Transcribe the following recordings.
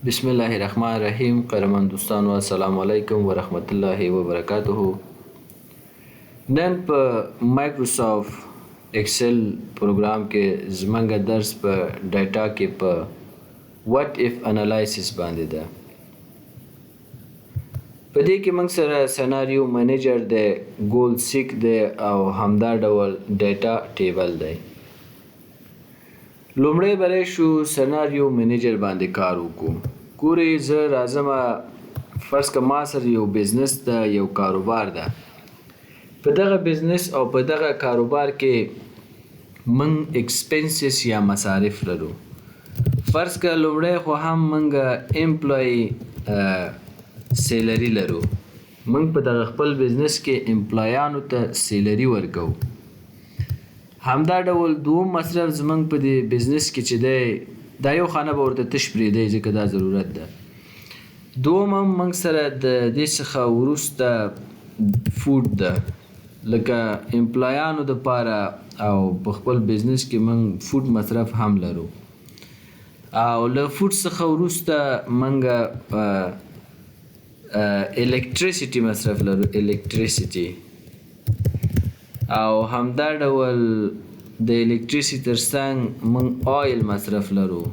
بسم الله الرحمن الرحیم. قدرمن دوستانو، السلام علیکم ورحمت الله وبرکاته. نن په مایکروسافټ ایکسل پروګرام کې زمونږ درس په data کې په what if analysis باندې ده. په دې کې موږ سره scenario manager دی، goal seek دی او همدا ډول data table دی. لومړی به راشو scenario manager باندې کار وکړو. ګورئ، زه راځم، فرض که ما سره یو business ده، یو کاروبار ده. په دغه business او په دغه کاروبار کې موږ expenses یا مصارف لرو. فرض که لومړی خو هم موږ employee salary لرو. موږ په دغه خپل business کې employee انو ته salary ورکوو. همدا ډول دوم مصرف زمونږ په دې business کې چې دی، دا یو خانه به ورته تش پرېږدئ، ځکه دا ضرورت ده. دوم هم موږ سره د دې څخه وروسته food ده، لکه employee انو دپاره، او په خپل business کې موږ food مصرف هم لرو. او له food څخه وروسته موږ electricity مصرف لرو، electricity. او همدا ډول د electricity ترڅنګ موږ oil مصرف لرو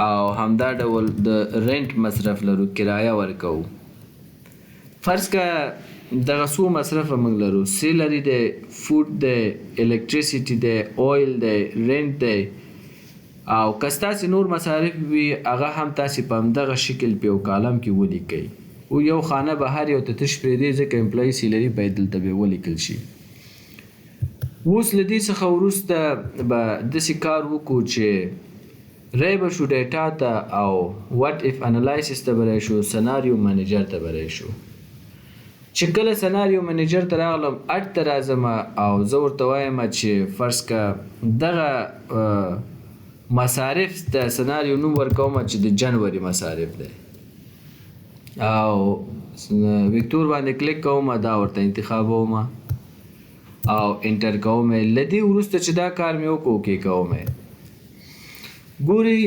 او همدا ډول د rent مصرف لرو، کرایه ورکوو. فرض که دغه څو مصرفه موږ لرو: salary دی، food دی، electricity دی، oil دی، rent دی. او که ستاسې نور مصارف وي، هغه هم تاسې په همدغه شکل په یو column کې ولیکئ، او یو خانه به هر یو ته تش پرېږدئ، ځکه employee salary باید دلته به ولیکل شي. اوس له دې څخه وروسته به داسې کار وکړو چې رای به شو data ته او what if analysis ته به راشو، scenario manager ته به راشو. چې کله scenario manager ته راغلم، add ته راځم او زه ورته وایم چې فرض که دغه مصارف د سناریو نوم ورکوم چې د جنوري مصارف دی، او vector باندې کلیک کوم، دا ورته انتخابوم او enter کوم. له دې وروسته چې دا کار مې وکړو، okay کوم. ګوري،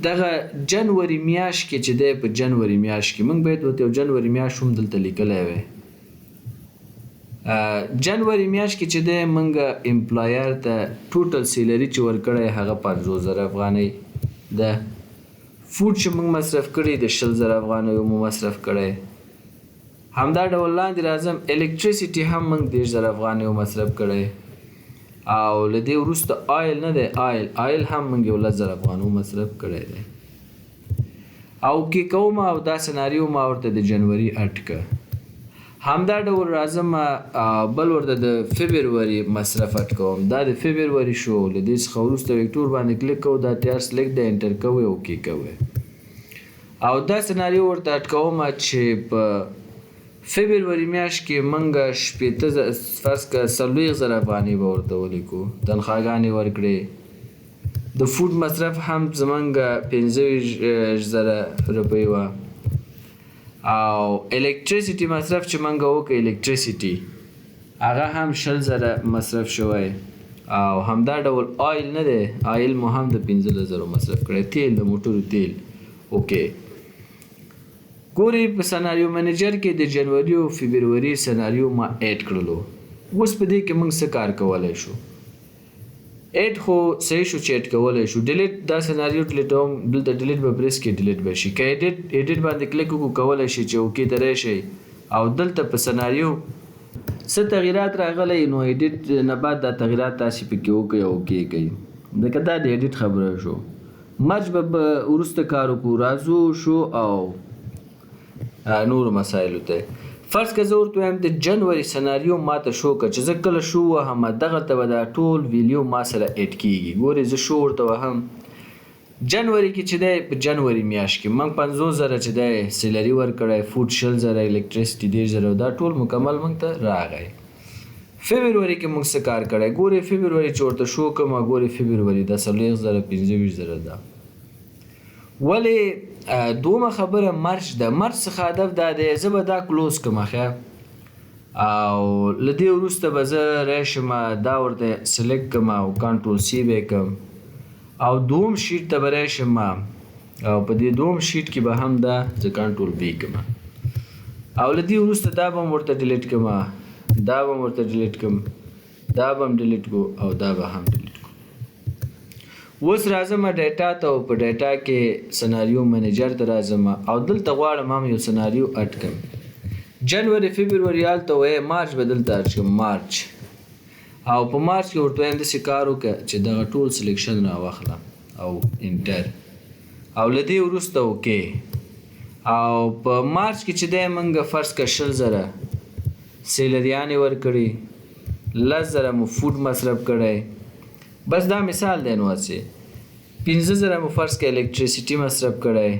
دغه جنوري میاشت کې چې دی، په جنوري میاشت کې موږ باید ورته یو جنوري میاشت هم دلته لیکلی وی. جنوري میاشت کې چې دی، موږ employer ته total salary چې ورکړی، هغه 50,000 افغانۍ ده. food چې موږ مصرف کړی، د 20,000 افغانیو مو مصرف کړی. همدا ډول لاندې راځم، electricity هم موږ 30,000 افغانیو مصرف کړی. او له دې وروسته oil نه دی، oil هم موږ یو 10,000 افغانو مصرف کړی دی. او okay کوم او دا سناریو ما ورته د جنوري add که. همدا ډول راځم، بل ورته د فبروري مصرف add کوم. دا د فبروري شو. له دې څخه وروسته vector باندې کلیک کوو، دا تیار select دی، enter کوئ، okay کوئ. او دا سناریو ورته add کوم چې په فبروري میاشت کې موږ 60، فرض که 40,000 افغانۍ به ورته ولیکو، تنخواګانې ورکړې. د food مصرف هم زمونږ 25,000 روپۍ وه. او electricity مصرف چې مونږ وکړو، electricity هغه هم 20,000 مصرف شوی. او همدا ډول oil نه دی، oil مو هم د 15,000 مصرف کړی، تیل، د موټرو تیل. okay، ګوري، په scenario manager کې د جنوري او فبروري سناریو ما add کړلو. اوس په دې کې موږ څه کار کولی شو؟ add خو صحیح شو چې add کولی شو. delete، دا سناریو delete وم، دلته delete به press کې، delete به شي. که edit باندې کلیک وکړو، کولی شي چې okay ته راشئ او دلته په سناریو څه تغیرات راغلی، نو edit نه بعد دا تغیرات تاسې پکې وکړئ او okay کوئ، ځکه دا د edit خبره شو. merge به وروسته کار وکړو. راځو شو او نورو مسایلو ته. فرض که زه ورته وایم د جنوري سناریو ما ته show که، چې زه کله show وهم، دغلته به دا ټول value ما سره add کیږي. ګورې، زه show ورته وهم. جنوري کې چې دی، په جنوري میاشت کې موږ 50,000 چې دی salary ورکړی، food 20,000، electricity 30,000، دا ټول مکمل موږ ته راغی. فبروري کې موږ څه کار کړی؟ ګورې، فبروري چې ورته show کوم، ګورې، فبروري دا 40,000، 25,000 ده. ولې دومه خبره merge ده. merge څخه هدف دا دی، زه به دا close کوم ښه، او له دې وروسته به زه راشم، دا ورته select کوم او control C به کوم او دوم sheet ته به راشم. او په دې دوم شیټ کې به هم دا زه کنټرول بي کوم او له دې وروسته دا به هم ورته ډیلیټ کوم، دا به هم ورته ډیلیټ کوم، دا به هم ډیلیټ کو او دا به هم ډیلیټ کو. اوس راځم ډیټا ته او په ډیټا کې سناریو منیجر ته راځم او دلته غواړم هم یو سناریو اډ کړم. جنوري فبروري هلته وایې، مارچ به دلته اډ کړم، مارچ. او په مارچ کې ورته وایم داسې کار وکړه چې دغه ټول سلیکشن راواخله او انټر او له دې وروسته اوکې. او په مارچ کې چې دی موږ فرض که 20,000 سیلریانې ورکړي، 10,000 مو فوډ مصرف کړی، بس دا مثال دی، نو هسې 5,000 مو فرض که الکتریسیټي مصرف کړی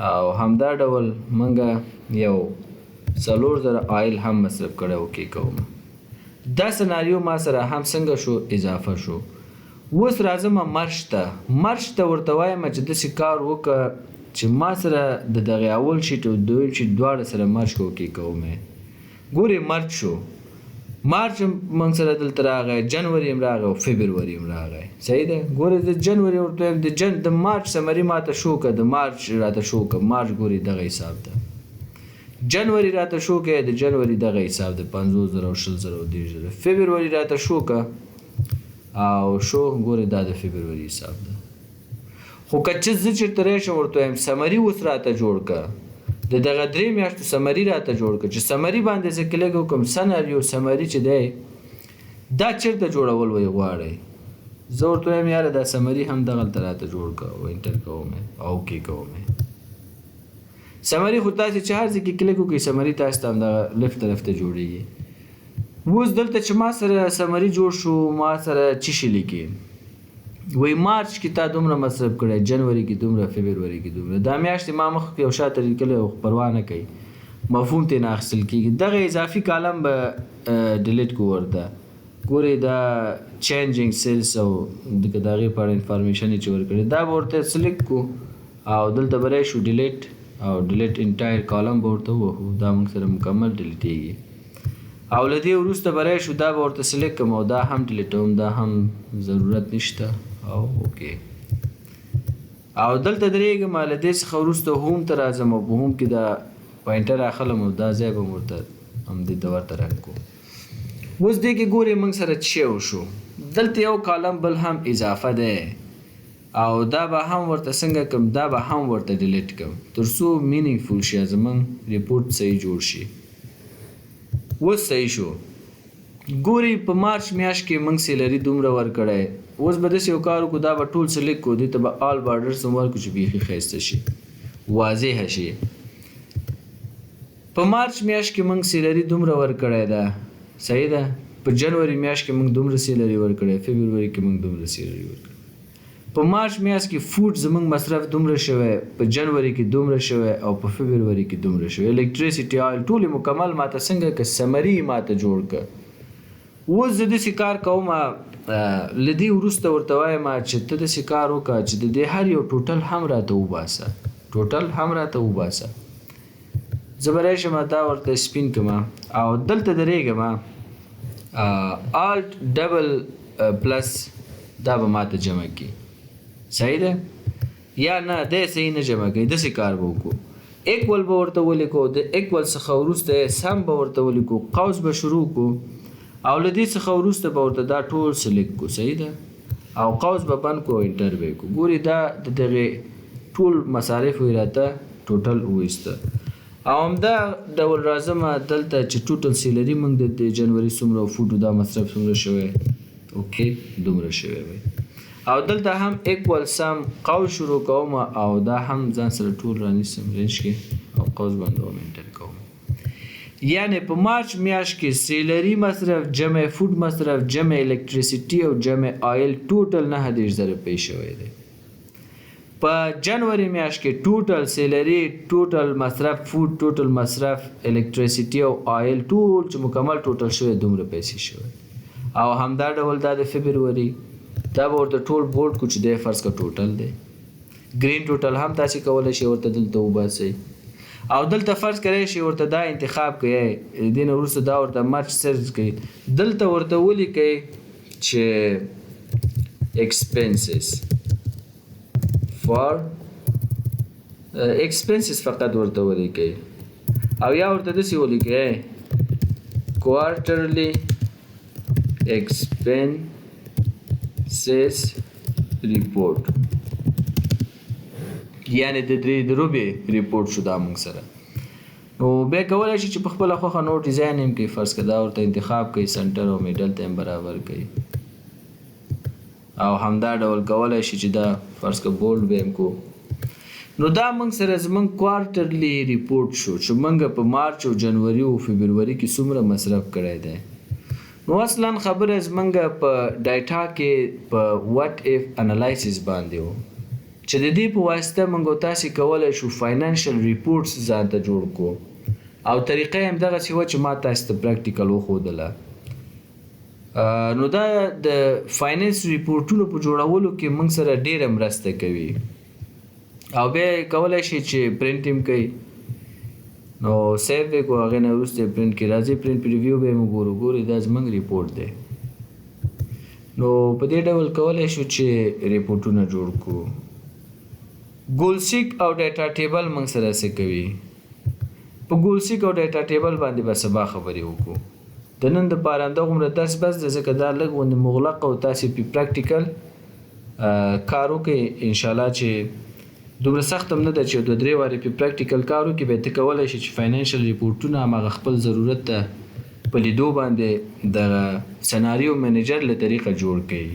او همدا ډول موږ یو 4,000 آیل هم مصرف کړی. اوکې کوم. دا سناریو ما سره هم څنګه شو؟ اضافه شو. اوس راځم مرش ته. مرش ته ورته وایم چې داسې کار وکړه چې ما سره د دغه اول شیټ او دویم شیټ دواړه سره مرج کو. کې کوم. ګورې، مرج شو. مارچ موږ سره دلته راغی، جنوري هم راغی او فبروري هم راغی. صحیح ده. ګورې، د جنوري ورته وایم، د مارچ سمري ماته شو که، د مارچ راته شو که. مارچ ګورې دغه حساب ده. جنوري راته شو که، د جنوري دغه حساب ده، 50,000 او 20,000 او 30,000. فبروري راته شو که او شو. ګورې، دا د فبروري حساب ده. خو که چې زه چېرته راشم ورته وایم سمري اوس راته جوړ که، د دغه درې میاشتو سمري راته جوړ که، چې سمري باندې زه کلیک وکړم، سناریو سمري چې دی دا چېرته جوړول وایي غواړئ، زه ورته وایم یاره دا سمري هم دغلته راته جوړ که او انټر کوم او اوکې کوم. سمري خو تاسې چې هر ځای کې کلیک وکړئ، سمري تاسې ته همدغه لیفت طرف ته جوړیږي. اوس دلته چې ما سره سمري جوړ شو، ما سره چی شي لیکي؟ وایي مارچ کې تا دومره مصرف کړی، جنوري کې دومره، فبروري کې دومره. دا میاشتې ما مخکې او شاته لیکلی او پروا نه کوي، مفهوم ترې نه اخیستل کېږي. دغه اضافي کالم به ډیلیټ کو ورته. ګورئ، دا چینجینګ سیلز او د هغې په اړه انفارمیشن یې چې ورکړی، دا به ورته سلیکټ کو او دلته به راشو ډیلیټ او ډیلیټ انټایر کالم به ورته ووهو. دا موږ سره مکمل ډیلیټېږي. او له دې وروسته به راشو، دا به ورته سلیکټ کړم او دا هم ډیلیټوم، دا هم ضرورت نشته او اوکې. او دلته درېږم. له دې څخه وروسته هوم ته راځم او په هوم کې دا پوینټر اخلم او دا ځای به ورته همدې ته ورته رنګ کوم. اوس دې کې ګورئ موږ سره څه وشو؟ دلته یو کالم بل هم اضافه دی او دا به هم ورته څنګه کم؟ دا به هم ورته ډیلیټ کم تر څو مینینګفول شي، زمونږ ریپورټ صحیح جوړ شي. اوس صحیح شو. ګوري، په مارچ میاشت کې موږ سیلري دومره ورکړی. اوس به داسې یو کار وکړو، دا به ټول سلیکټ کړو، دې ته به آل بارډرز هم ورکړو چې بیخي ښایسته شي، واضح شي. په مارچ میاشت کې موږ سیلري دومره ورکړی ده، صحیح ده. په جنوري میاشت کې موږ دومره سیلري ورکړی، فبروري کې موږ دومره سیلري ورکړی. په مارچ میاشت کې فوډ زموږ مصرف دومره شوی، په جنوري کې دومره شوی او په فبروري کې دومره شوی. الکتریسیټي، آیل ټول مکمل ماته څنګه که سمري ماته جوړ که. اوس زه داسې کار کوم، له دې وروسته ورته وایم چې ته داسې کار وکړه چې د دې هر یو ټوټل هم راته وباسه، ټوټل هم راته وباسه. زه به راشم دا ورته سپین کړم او دلته درېږم، آلټ ډبل پلس، دا به ماته جمع کړي. صحیح ده یا نه؟ دی صحیح نه جمع کوي. داسې کار به وکړو، ایکول به ورته ولیکو، د ایکول څخه وروسته سم به ورته ولیکو، قوس به شروع کو او له دې څخه وروسته به ورته دا ټول سلیکټ کو، صحیح ده، او قوس به بند کو او انټر به کو. ګوري، دا د دغې ټول مصارفو یې راته ټوټل وویسته. او همدا ډول راځم دلته چې ټوټل سیلري موږ د جنوري څومره او فوډو دا مصرف څومره شوی. اوکې، دومره شوی وی. او دلته هم ایکوال سم، قوس شروع کوم او دا هم ځان سره ټول رانیسم رینج کې او قوس بندوم، انټر کوم. یعنی په مارچ میاشت کې سیلری مصرف جمع فوډ مصرف جمع الکتریسیټي او جمع آیل ټوټل 39,000 روپۍ شوی دی. په جنوري میاشت کې ټوټل سیلری، ټوټل مصرف فوډ، ټوټل مصرف الکتریسیټي او آیل ټول چې مکمل ټوټل شوی، دومره پیسې شوی. او همدا ډول دا د فبروري، دا به ورته ټول بولډ کو چې دی فرض که ټوټل دی. ګرین ټوټل هم تاسې کولی شئ ورته دلته وباسئ او دلته فرض کړئ شئ ورته دا انتخاب کړئ، دې نه وروسته دا ورته مرج سرچ کړئ، دلته ورته ولیکئ چې expenses for ایکسپنسز فقط ورته ولیکئ او یا ورته داسې ولیکئ کوارټرلی ایکسپنسز ریپورټ، یعنی د درې دروبې ریپورټ شو دا موږ سره. نو بیا کولای شي چې په خپله خوښه نور ډیزاین هم کوي. فرض که دا ورته انتخاب کوي، سنټر او میډل ته هم برابر کوي، او همدا ډول کولای شي چې دا فرض که بولډ به هم کو. نو دا موږ سره زمونږ کوارټرلی ریپورټ شو چې موږ په مارچ او جنوري او فبروري کې څومره مصرف کړی دی. نو اصلا خبره زمونږ په ډایټا کې په وټ اف انالایسس باندې و چې د دې په واسطه موږ تاسو کولای شو فاینانشل ریپورټس ځان ته جوړ کو، او طریقه یې هم دغسې وه چې ما تاسو ته پریکټیکل وښودله. نو دا د فایننس ریپورټونو په جوړولو کې موږ سره ډیره مرسته کوي، او بیا کولای شي چې پرنټ هم کوي. نو سیو به کو، هغې نه وروسته پرنټ کې راځي، پرنټ پریویو به موږ ګورو. ګوري دا زموږ ریپورټ دی. نو په دې ډول کولای شو چې ریپورټونه جوړ کړو. ګولسیک او ډیټا ټیبل موږ سره څه کوي؟ په ګولسیک او ډیټا ټیبل باندې به سبا خبرې وکړو. د نن دپاره همدغومره درس بس دی، ځکه دا لږ غوندې مغلق او تاسې پې پریکټیکل کار وکړئ. انشاءالله چې دومره سخت هم نه ده چې دوه درې وارې پې پریکټیکل کار وکړي، بیا ته کولی شې چې فاینانشل ریپورټونه هماغه خپل ضرورت ته په لیدو باندې د سناریو منیجر له طریقه جوړ کړئ.